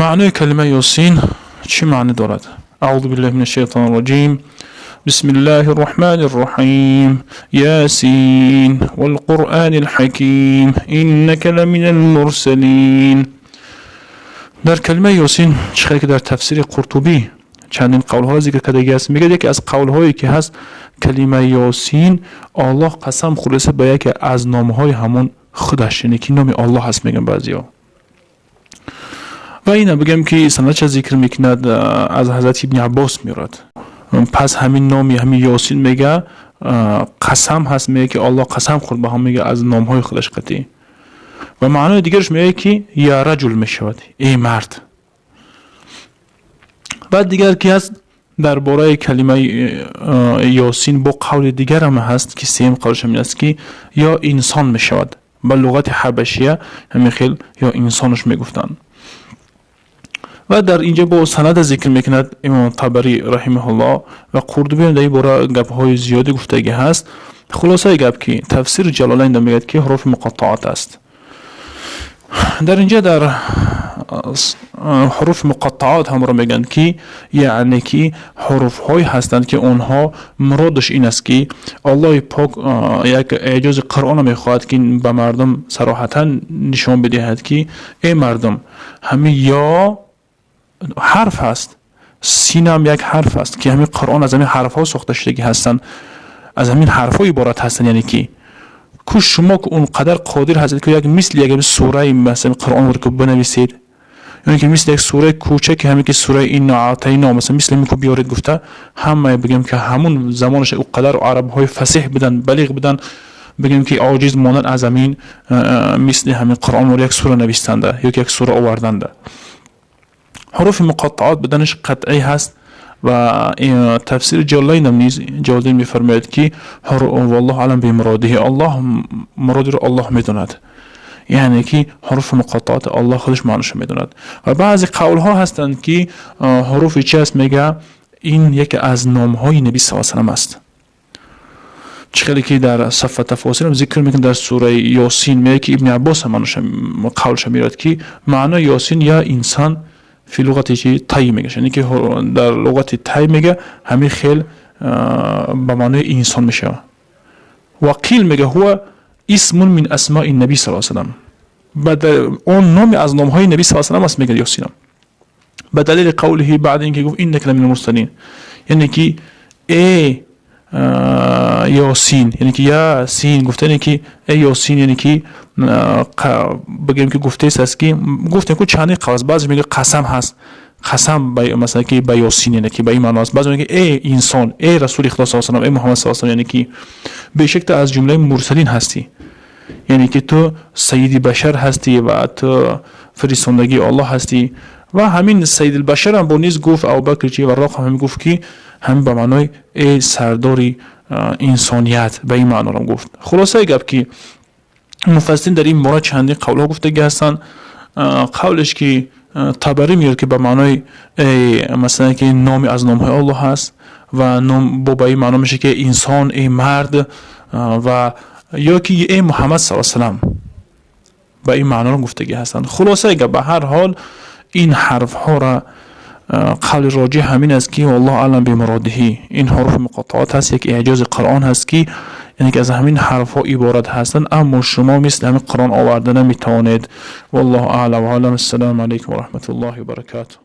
Маънои калимаи Ёсин чӣ маъне дорад? أعوذ بالله من الشيطان الرجيم، بسم الله الرحمن الرحيم، يس والقرآن الحكيم، إنك لمن المرسلين. Дар калимаи Ёсин, чӣ хеле ки дар тафсири Қуртубӣ чандин қавлҳоро зикр кардагӣ аст, мегӯяд, яке аз қавлҳое ки ҳаст, калимаи Ёсин Оллоҳ қасам хӯрдааст ба яке аз номҳои ҳамон худаш, яъне ки номи Оллоҳ ҳаст, мегӯянд баъзеҳо. Ва ина бигӯем, ки санадша зикр мекунад, аз ҳазрати Ибни Аббос меорад. Пас ҳамин номи ҳамин Ёсин, мега, қасам ҳаст, мега, ки Оллоҳ қасам хӯрд ба ҳам, мега, аз номҳои худаш қатъӣ. Ва маънои дигараш меояд, ки يا رجل мешавад, эй мард. Баъд дигар ки ҳаст, дар бораи калимаи Ёсин бо қавли дигарам ҳаст, ки сеюм қавлаш ҳамин аст, ки ё инсон мешавад. Ба луғати ҳабашия ҳамин хел ё инсонаш мегуфтанд. Ва дар инҷа бо санада зикр мекунад имом Табарӣ رحمه الله ва Қурдубиам дар ин бора гапҳои зиёде гуфтагӣ ҳаст. Хулосаи гап, ки тафсири Ҷалолайн мегӯяд, ки ҳуруфи муқаттаот аст. Дар инҷа дар ҳуруфи муқаттаот ҳамро мегӯянд, ки яъне ки ҳуруфҳое ҳастанд, ки онҳо муродаш ин аст, ки Аллоҳи пок як эъҷози Қуръонро мехоҳад, ки ба мардум сароҳатан нишон бидиҳад, ки эй мардум, ҳамин ё ҳарф ҳаст, синам як ҳарф аст, ки ҳамин Қуръон аз ҳамин ҳарфҳо сохта шудагӣ ҳастанд, аз ҳамин ҳарфҳо иборат ҳастанд. Яъне ки ку шумо он қадар қодир ҳастед, ки як мисли як сураи, масалан, Қуръонро ки бинависед, ё ки мисли як сураи кӯчаки ҳамин ки сураи إنا أعطينا, масалан, мисли ҳамин ку биёред гуфта. Ҳамае, бигем, ки ҳамун замонаш он қадар арабҳои фасеҳ буданд, балиғ буданд, бигем, ки оҷиз монанд аз ҳамин мисли ҳамин Қуръонро як сура навистанда ё ки як сура оварданда. Ҳуруфи муқаттаот буданаш қатъӣ ҳаст. Ва тафсири Ҷалолайнам низ Ҷалолдин мефармояд, ки والله أعلم بمراده، Аллоҳ муродиро Аллоҳ медонад, яъне ки ҳуруфи муқаттаот Аллоҳ худаш маъношо медонад. Ва баъзе қавлҳо ҳастанд, ки ҳуруфи чи аст, мега, ин яке аз номҳои Наби с салам аст. Чӣ хеле ки дар сафа тафосирам зикр мекунад, дар сураи Ёсин меяд, ки Ибни Аббос қавлша меорад, ки маънои Ёсин يا إنسان في لغة чи тай мегашт, яъне ки дар луғати тай, мега, ҳамин хел ба маънои инсон мешавад. وقيل, мега, هو اسم من أسماء النبي صلى الله عليه وسلم، он номи аз номҳои Наби с салам аст, мега, Ёсинам ба далели قوله, баъди ин ки гуфт إنك لمن المرسلين, яъне ки э Ёсин, яъне ки Ясин гуфта, яъне ки э Ёсин, яъне ки бигӯем, ки гуфтаест аст, ки гуфтем, ку чандин қавл аст. Баъзе мегӯяд, қасам ҳаст, қасам масалан, ки ба Ёсин, яъне ки ба ин маъно аст. Баъзе мегӯяд, э инсон, э расули Худо с салам, э Муҳаммад с салам, яъне ки бешак ту аз ҷумлаи мурсалин ҳастӣ, яъне ки ту саиди башар ҳастӣ ва ту фиристондагии Аллоҳ ҳастӣ. Ва ҳамин сайидилбашарам бо низ гуфт Абубакр чи Варроқ ҳам гуфт, ки ҳамин ба маънои э сардори инсоният, ба ин маънорам гуфт. Хулосаи гап, ки муфассирин дар ин бора чандин қавлҳо гуфтагӣ ҳастанд. Қавлеш ки Табарӣ меёрад, ки ба маънои, масалан, ки номи аз номҳои Аллоҳ ҳаст ва ном бо ба ин маъно мешавад, ки инсон, эй мард, ва ё ки эй Муҳаммад с салам, ба ин маъноро гуфтагӣ ҳастанд. Хулосаи гап, ба ҳар ҳол, ин ҳарфҳоро қавли роҷеҳ ҳамин аст, ки والله أعلم بمراده, ин ҳуруфи муқаттаот ҳаст, як эъҷози Қуръон ҳаст, ки яъне ки аз ҳамин ҳарфҳо иборат ҳастанд, аммо шумо мисли ҳамин Қуръон оварда наметавонед. والله أعلى وأعلم. السلام عليكم ورحمة الله وبركاته.